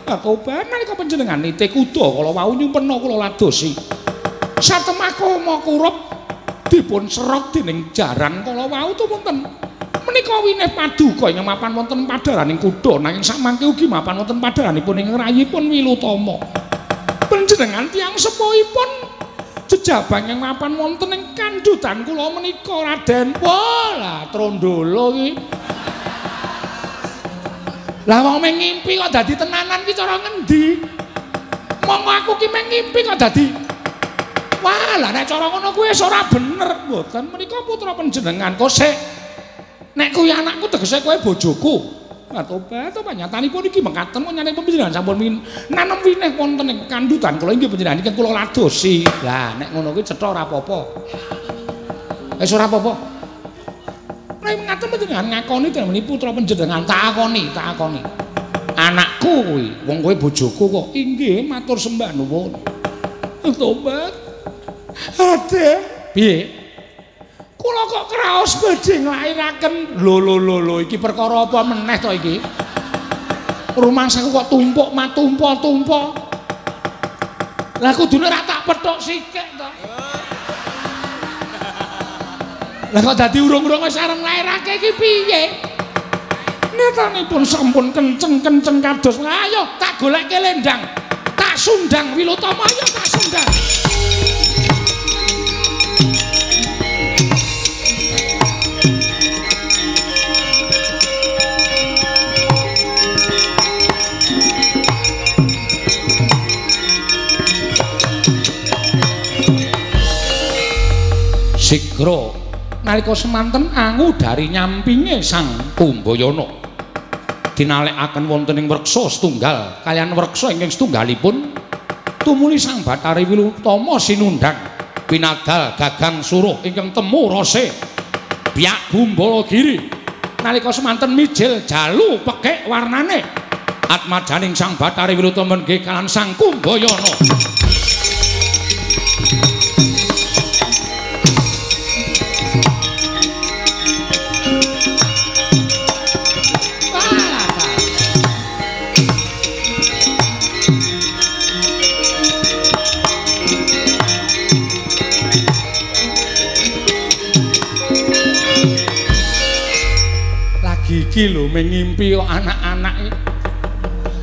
Tobat nalika panjenengan nite kuda kala wau nyumpena kula ladosi. Satemah koma kurup dipun serot dening jaran kala wau tumunten. Menika winih paduka ingkang mapan wonten padharaning kuda nanging sakmangke ugi mapan wonten padharanipun ing rayipun Wilutama. Panjenengan tiyang sepuhipun jejabang ingkang mapan wonten ing kandhutan kula menika Raden. Wah, lah trondolo iki. Lah wong meng ngimpi kok dadi tenanan ki cara ngendi? Monggo aku ki meng ngimpi kok dadi. Wah, lah nek cara ngono kuwi wis ora bener. Mboten menika putra panjenengan kosek. Nek kuwi anakku tegese kowe bojoku. Tobat, tobat nyatanipun iki mekaten nyane panjenengan sampun nanem winih wonten ing kandhutan kula inggih panjenengan iki kula ladosi. Lah nek ngono kuwi cetha ora apa-apa. Wis ora apa-apa. Nek mekaten panjenengan ngakoni dening putra panjenengan tak akoni, tak akoni. Anakku kuwi, wong kowe bojoku kok. Inggih matur sembah nuwun. Tobat. Ade, piye? Kula kok kraos badhe nglairaken. Lho lho lho lho, iki perkara apa meneh to iki? Rumangsaku kok tumpuk matumpa-tumpa. Lah kudune ora tak pethuk sikik to. Lah kok dadi urung-urung wis arep nglairake iki piye? Netanipun sampun kenceng-kenceng kados. Ayo tak goleke lendang. Tak sundang Wilutama, ayo tak sundang. Sigra nalika semanten angu dari nyampinge Sang Kumbayana dinalekaken wonten ing wreksa setunggal kaliyan wreksa ingkang setunggalipun tumuli Sang Bathari Wilutama sinundhang pinadal gagang suruh ingkang temu rase biak gumbala giri nalika semanten mijil jalu pekik warnane atmajaning Sang Bathari Wilutama nggih kaliyan Sang Kumbayana. Iki lho mengimpi kok anak-anak iki.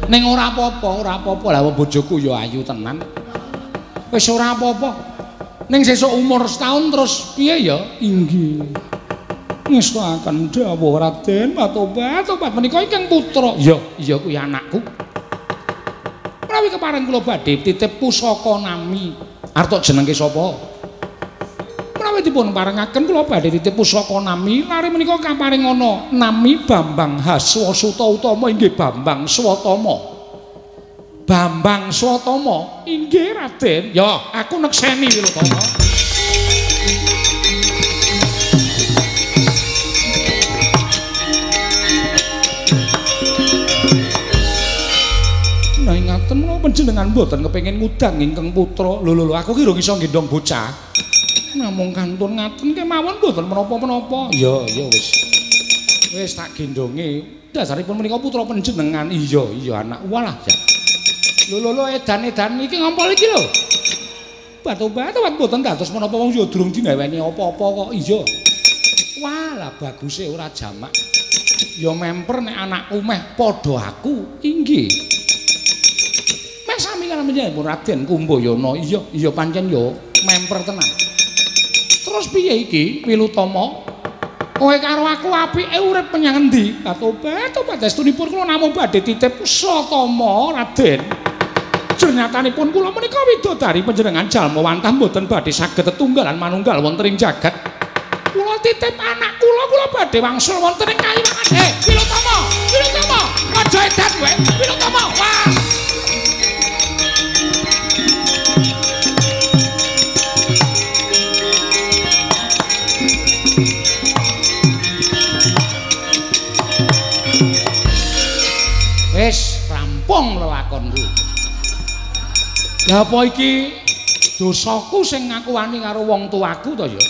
Ning ora apa-apa, ora apa-apa. Lah wong bojoku ya ayu tenan. Wis ora apa-apa. Ning sesuk umur setahun terus piye ya? Inggih. Ngestokaken dawuh Raden, tobat, tobat menika ingkang putra. Ya, iya kuwi anakku. Menawi kepareng kula badhe titip pusaka nami. Arep tok jenengke sapa? Menawi dipun parengaken kula badhe titip pusaka nami, lare menika kaparing ana nami Bambang Haswasuta Utama inggih Bambang Swatama. Bambang Swatama inggih Raden. Ya, aku nekseni Wilutama. Nah ngaten menapa panjenengan mboten kepengin ngudang ingkang putra. Lho lho lho, aku ki durung iso nggendhong bocah. Namung kantun ngaten kemawon mboten menapa-menapa. Ya, ya wis. Wis tak gendhonge. Dasaripun menika putra panjenengan. Iya, iya anak. Walah ya. Lho lho lho edan-edan iki ngompol iki lho. Batu-batu mboten dados menapa wong ya durung dineweni apa-apa kok. Iya. Walah baguse ora jamak. Ya memper nek anakku meh padha aku. Inggih. Nggih sami kaliyan panjenengan Raden Kumbayana. Iya, iya pancen ya memper tenan. Terus piye iki Wilutama? Kowe karo aku apike urip menyang endi? Tobat, tobat estunipun kula namung badhe titip Satama Raden. Jernyatanipun kula menika widodari panjenengan jalma wantah mboten badhe saged tetunggalan manunggal wonten ing jagat. Kula titip anak kula, kula badhe wangsul wonten ing kayiwangan. Wilutama, Wilutama, aja edan kowe. Wilutama, wah. Wis rampung lelakonku. Lah apa iki dosaku sing ngaku wani karo wong tuaku to ya?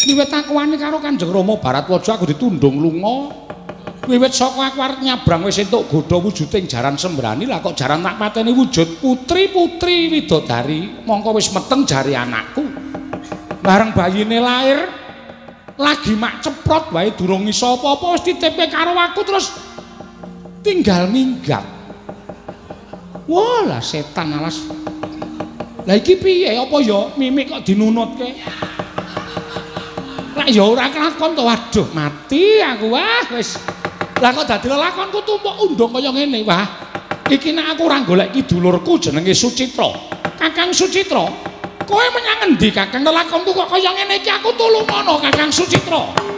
Wiwit aku wani karo Kanjeng Rama Baratwaja aku ditundung lunga. Wiwit saka aku arep nyabrang wis entuk godha wujuding jaran sembrani, lah kok jaran tak pateni wujud putri-putri widodari, mongko wis meteng jari anakku. Bareng bayine lahir lagi mak ceprot wae durung iso apa-apa wis dititipke karo aku terus tinggal minggat. Wah lah setan alas. Lah iki piye apa ya mimik kok dinunutke? Lah ya ora kelakon to, waduh mati aku wah wis. Lah kok dadi lelakonku tumpuk undung kaya ngene wah. Iki nek aku ora golek iki dulurku jenenge Sucitra. Kakang Sucitra, kowe menyang endi Kakang? Lelakonku kok kaya ngene iki aku tulungono Kakang Sucitra.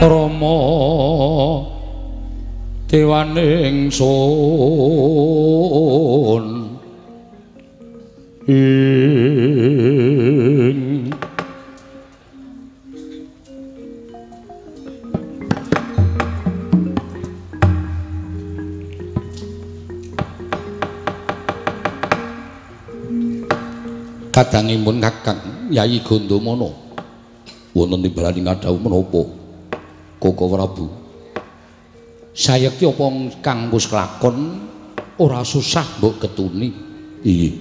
Rama Dewaning sun ing kadangipun Kakang Yayi Gandamana wonten timbalan ngadhawuh menapa Koko Prabu? Sayekti apa kang wis kelakon ora susah mbok ketuni. Iya.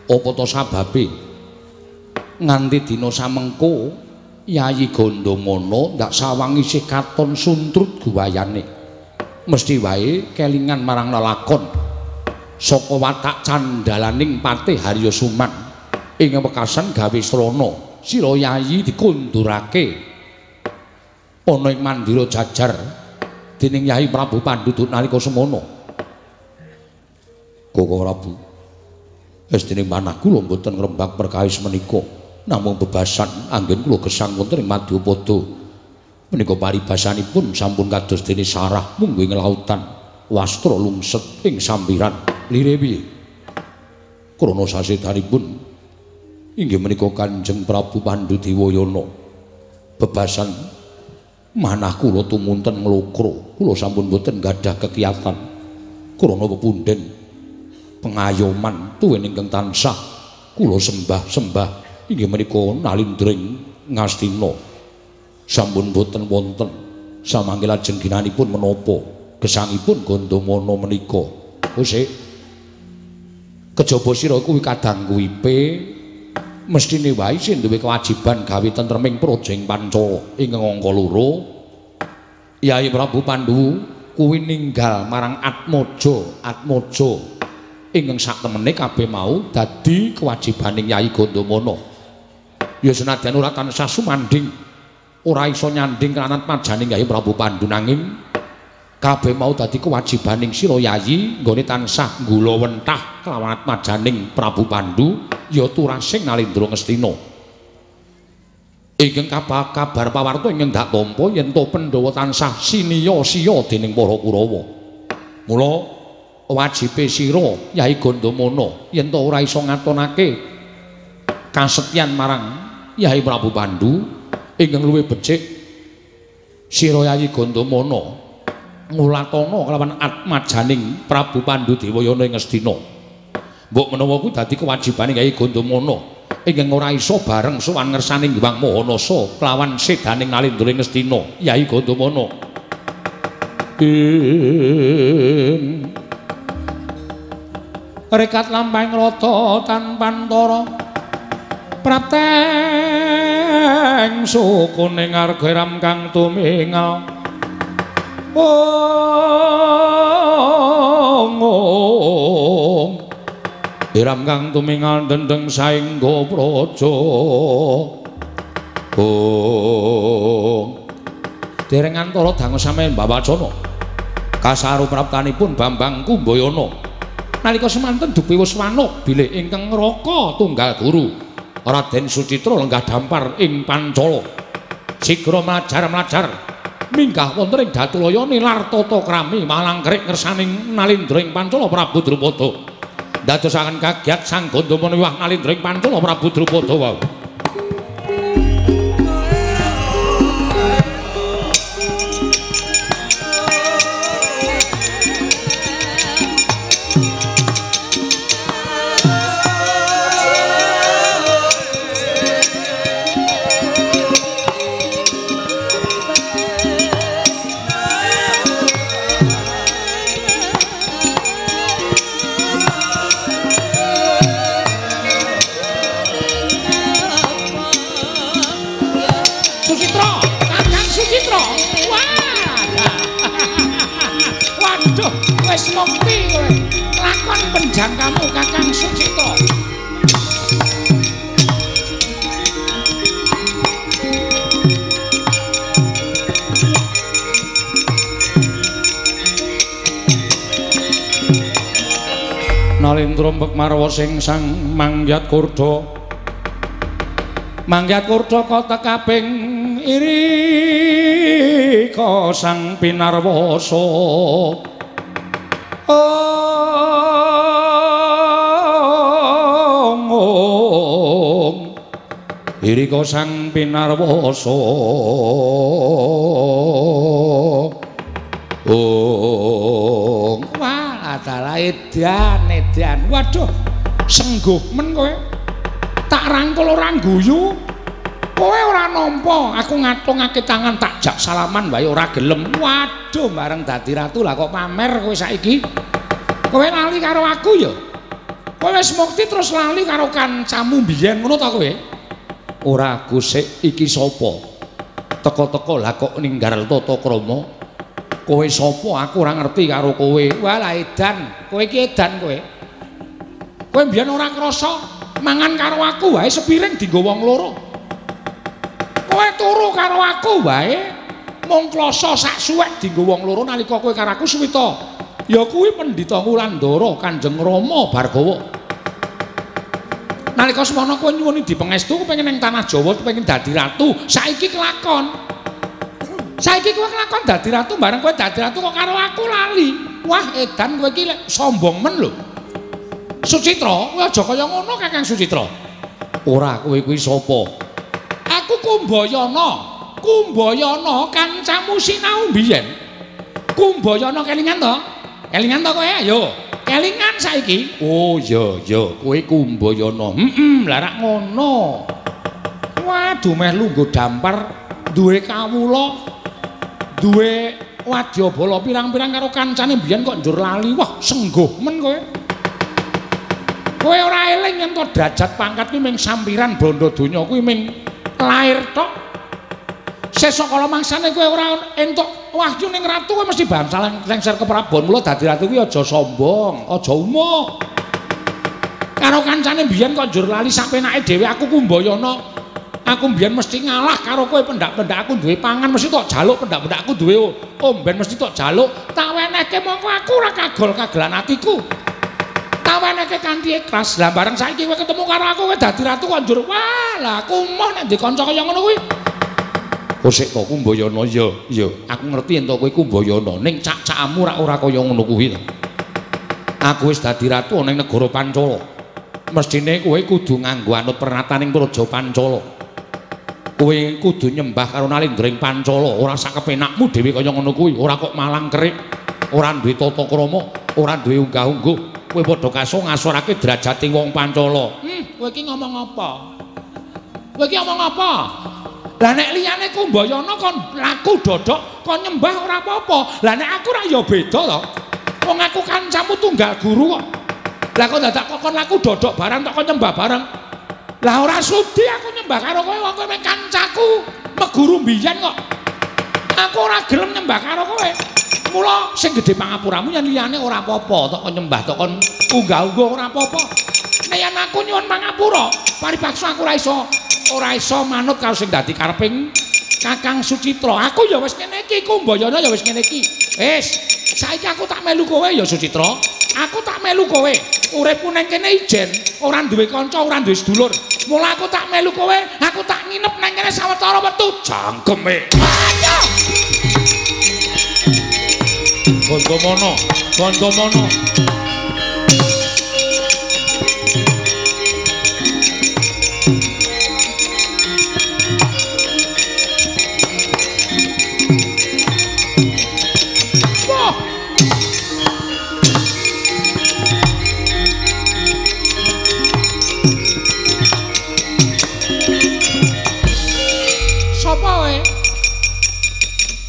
Apa to sababe nganti dina samengko Yayi Gandamana ndak sawang isih katon suntrut guwayane. Mesti wae kelingan marang lelakon saka watak candhalaning Patih Harya Suman ing wekasan gawe srana sira Yayi dikundurake ana ing mandira jajar dening Yayi Prabu Pandu nalika semono. Koko Prabu, estine manah kula mboten ngrembak perkawis menika, namung bebasan anggen kula gesang wonten ing Madyapada. Menika paribasanipun sampun kados dene sarah mungguh ing lautan, wastra lungset ing sampiran. Lire piye? Krana sasedanipun inggih menika Kanjeng Prabu Pandu Dewayana. Bebasan manah kula tumunten nglokro, kula sampun boten gadah kekiyatan krana pepunden pengayoman tuwin ingkang tansah kula sembah-sembah inggih menika Nalindring Ngastina. Sampun boten wonten samangke lajeng ginanipun menapa gesangipun Gandamana menika. Usik kejaba sira kuwi kadang kuwipe mestine wae sing duwe kewajiban gawe tentreming praja ing Pancala ingkang angka loro. Yayi Prabu Pandu kuwi ninggal marang Atmaja, Atmaja ingkang saktemene kabeh mau dadi kewajibaning Yayi Gandamana. Ya senadyan ora tansah sumandhing, ora iso nyandhing kelawan majaning Yayi Prabu Pandu, nanging kabeh mau dadi kewajibaning sira Yayi nggone tansah nggulawentah kelawan atmajaning Prabu Pandu ya turasing Nalindra Ngastina. Ingkang kabar pawarta ingkang dak tampa yen to Pandhawa tansah siniya-siya dening para Kurawa. Mula wajibe sira Yayi Gandamana yen to ora iso ngatonake kasetyan marang Yayi Prabu Pandu, ingkang luwih becik sira Yayi Gandamana ngulatana kelawan atmajaning Prabu Pandu Dewayana ing Ngastina. Mbok menawa kuwi dadi kewajibane Yayi Gandamana ingkang ora iso bareng sowan ngersaning Hyang Mahanasa kelawan sedaning Nalindra ing Ngastina. Yayi Gandamana ing rekat lampahing rata tanpantara prapteng sukune ngarga ram kang tumingal. Ong iram kang tumingal dendeng saengga praja. Ong dereng antara dangu sampeyan Mbawacana kasaru praptanipun Bambang Kumbayana nalika semanten dupi wis wanuh bilih ingkang ngraka tunggal guru Raden Sucitra lenggah dampar ing Pancala. Sigra mlajar-mlajar minggah wonten ing Datulaya nilar tata krami malangkerik ngersaning Nalindra ing Pancala Prabu Drupada. Ndadosaken kagiat Sang Gandamana wiwah Nalindra ing Pancala Prabu Drupada wau. Wis mukti kowe. Lakon penjangkamu Kakang Sucitra. Nalindra mbek marwa sing sang mangyat kurda. Mangyat kurda kota kaping iri Irika sang pinarwasa. Ong Irika sang pinarwasa. Ong wah dalah edan edan. Waduh, sengguh men kowe. Tak rangkul ora guyu. Kowe ora nampa, aku ngatungake tangan tak jak salaman wae ora gelem. Waduh, bareng dadi ratu lah kok pamer kowe saiki. Kowe lali karo aku ya? Kowe wis mukti terus lali karo kancamu biyen ngono ta kowe? Ora gusik iki sapa? Teko-teko lah kok ninggal tata krama. Kowe sapa? Aku ora ngerti karo kowe. Walah edan, kowe iki edan kowe. Kowe mbiyen ora krasa mangan karo aku wae sepiring dienggo wong loro. Kowe turu karo aku wae mung klasa sak suwek dienggo wong loro nalika kowe karo aku suwita. Ya kuwi Pendhita Wulandara Kanjeng Rama Bhargawa. Nalika semono kowe nyuwuni dipengestu pengen ning tanah Jawa pengen dadi ratu, saiki kelakon. Saiki kowe kelakon dadi ratu bareng kowe dadi ratu kok karo aku lali. Wah, edan kowe iki sombong men lho. Sucitra, kowe aja kaya ngono Kakang Sucitra. Ora, kowe kuwi sapa? Aku Kumbayana. Kumbayana kancamu sinau mbiyen. Kumbayana kelingan to? Kelingan to kowe? Ayo. Kelingan saiki. Oh iya iya, kowe Kumbayana. Heeh, lah rak ngono. Waduh meh lungguh dampar duwe kawula, duwe wadyabala pirang-pirang karo kancane mbiyen kok njur lali. Wah, sengguh men kowe. Kowe ora eling yen to derajat pangkat kuwi ming sampiran bondo donya kuwi ming lair tok. Sesuk kala mangsane kowe ora entuk wahyu ning ratu kowe mesti bangsa lengser keprabon. Mula dadi ratu kuwi aja sombong, aja umuk. Karo kancane mbiyen kok njur lali sak penake dhewe. Aku Kumbayana, aku mbiyen mesti ngalah karo kowe, pendak-pendak aku duwe pangan mesti tok jaluk, pendak-pendak aku duwe omben mesti tok jaluk. Tak wenehke mongko aku ora kagol-kagelan atiku. Tak wenehke kanthi ikhlas. Lah bareng saiki kowe ketemu karo aku kowe dadi ratu kok njur wah lah aku moh nek ndek kanca kaya ngono kuwi. Kosek to Kumbayana? Ya ya, aku ngerti yen to kowe Kumbayana, ning cak-cakmu rak ora kaya ngono kuwi to. Aku wis dadi ratu ana ing negara Pancala. Mestine kowe kudu nganggo anut pernataning Praja Pancala. Kowe kudu nyembah karo nalindring Pancala, ora sak kepenakmu dhewe kaya ngono kuwi, ora kok malang kerik, ora duwe tata krama, ora duwe unggah-ungguh. Kowe padha kaso ngasorake derajate wong Pancala. Kowe iki ngomong apa? Kowe iki ngomong apa? Lah nek liyane Kumbayana kon laku dodok, kon nyembah ora apa-apa. Lah nek aku ra ya beda to. Wong aku kancamu tunggal guru kok. Lah kok dadak kok kon laku dodok barang tok kon nyembah bareng. Lah ora sudi aku nyembah karo kowe, wong kowe mek kancaku meguru mbiyen kok. Aku ora gelem nyembah karo kowe. Mula sing gedhe pangapuramu yen liyane ora apa-apa, tok kon nyembah tok kon unggah-ungguh ora apa-apa. Nek yen aku nyuwun pangapura, paripaksa aku ora iso manut karo sing dadi kareping Kakang Sucitra. Aku ya wis ngene iki, Kumbayana ya wis ngene iki. Wis, saiki aku tak melu kowe ya Sucitra. Aku tak melu kowe. Uripku nang kene ijen, ora duwe kanca, ora duwe sedulur. Mula aku tak melu kowe, aku tak nginep nang kene sawetara wektu. Jangkeme. Ayo. Gandamono, Gandamono.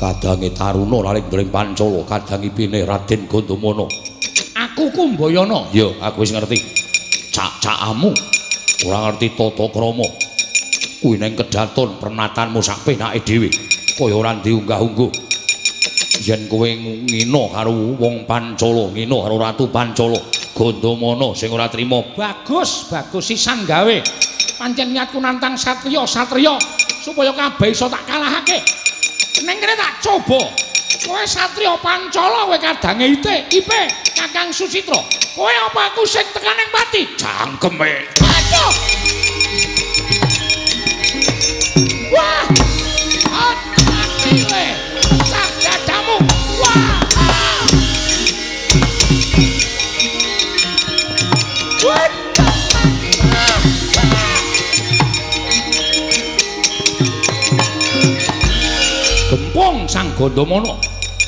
Kadange Taruna Nalindring Pancala, kadange pine Raden Gandamana. Aku Kumbayana. Ya, aku wis ngerti. Cak-cakamu ora ngerti tata krama. Kuwi ning kedaton pernatanmu sak penake dhewe. Kaya ora diunggah-ungguh. Yen kowe ngina karo wong Pancala, ngina karo Ratu Pancala, Gandamana sing ora trima. Bagus, bagus sisan gawe. Pancen niatku nantang satriya-satriya supaya kabeh iso tak kalahake. Neng kene tak coba. Kowe satriya Pancala, kowe kadange IT, IP, Kakang Sucitra. Kowe apa aku sing tekan ning pati? Jangkeme. Aduh. Wah. Mati kowe. Gempung Sang Gandamana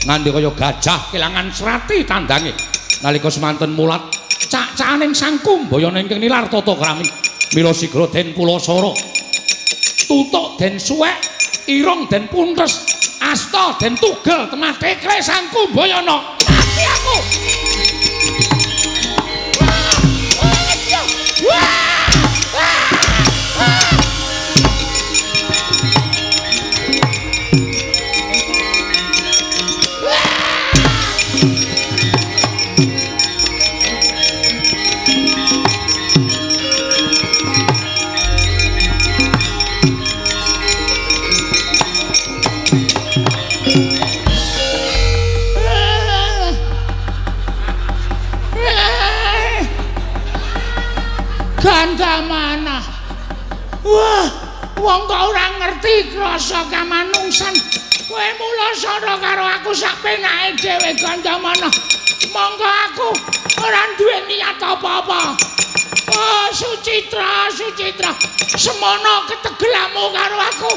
nganti kaya gajah kelangan srati tandange. Nalika semanten mulat cak-cakaning Sang Kumbayana ingkang nilar tata krami. Mila sigra den pulasara. Tutuk den suwek, irung den puntes, asta den tugel temah tekle Sang Kumbayana. Mati aku. Wah! Gandamana. Wah, wong kok ora ngerti krasa kamanungsan. Kowe mulasara karo aku sak penake dhewe Gandamana. Monggo aku ora duwe niat apa-apa. Oh, Sucitra, Sucitra, semono ketegelamu karo aku.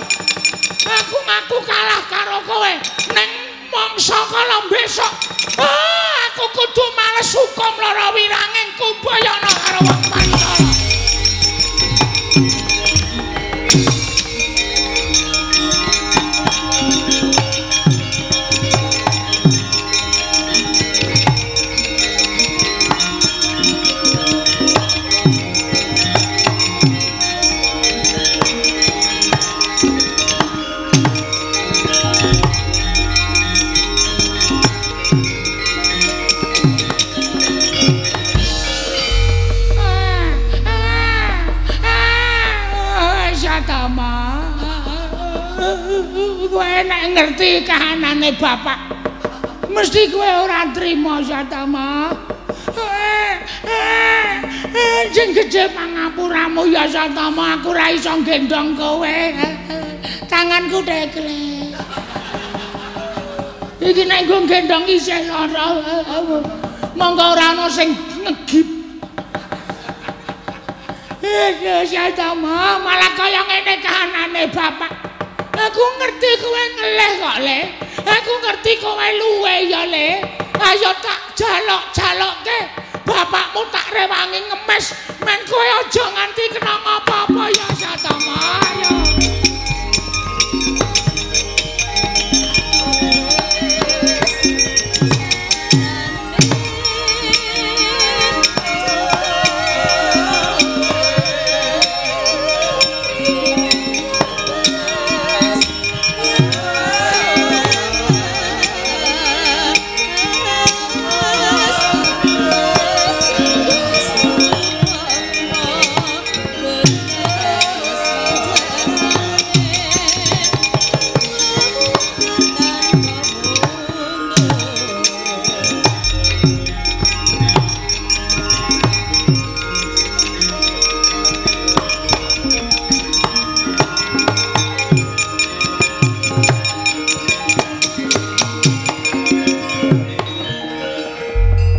Aku ngaku kalah karo kowe ning mangsa kala besok. Oh, aku kudu males hukum lara wiranging Kumbayana karo wong Pancala. Kowe nek ngerti kahanane bapak mesti kowe ora trima Satama. Sing gedhe pangapuramu ya Satama, aku ora iso gendong kowe. Tanganku tegle. Iki nek nggo gendong isih lara. Monggo ora ana sing ngegip. Satama malah kaya ngene kahanane bapak. Aku ngerti kowe ngelih kok, Le. Aku ngerti kowe luwe ya, Le. Ayo tak jalok-jalokke. Bapakmu tak rewangi ngemes men kowe aja nganti kena apa-apa ya Satama. Ayo.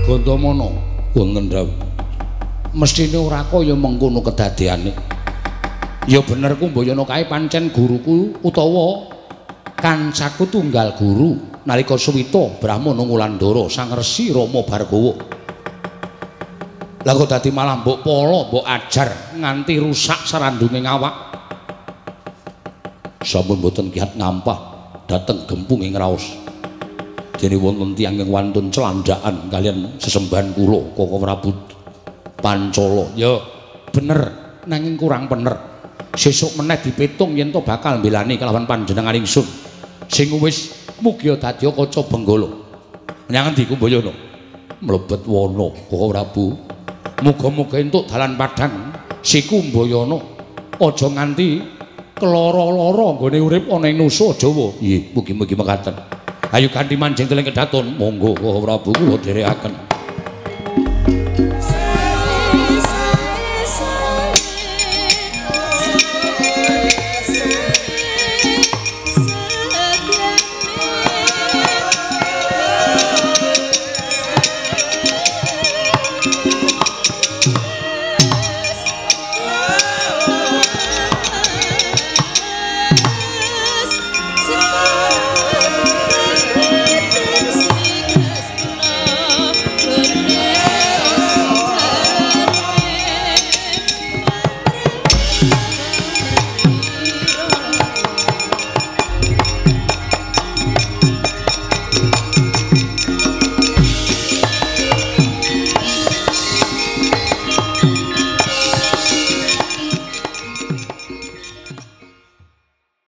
Gandamana wonten dawuh. Mesthine ora kaya mengkono kedadeane. Ya bener Kumbayana kae pancen guruku utawa kancaku tunggal guru nalika suwita Brahmana Ngulandara Sang Resi Rama Bhargawa. Lah kok dadi malah mbok pala, mbok ajar nganti rusak sarandunge awak. Sampun boten kiat ngampah dhateng gempung ing raos. Dene wonten tiyang ingkang wantun celandhakan kaliyan sesembahan kula Koko Prabu Pancala. Ya bener nanging kurang bener. Sesuk meneh dipitung yen to bakal mbelani kelawan panjenengan ingsun sing wis mugia dadi kaca Benggala. Menyang endi Kumbayana? Mlebet wana Koko Prabu. Muga-muga entuk dalan padhang si Kumbayana aja nganti keloro-loro nggone urip ana ing Nusa Jawa. Nggih, mugi-mugi mekaten. Ayo ganti manjing teling kedaton. Monggo Koko Prabu kula dherekaken.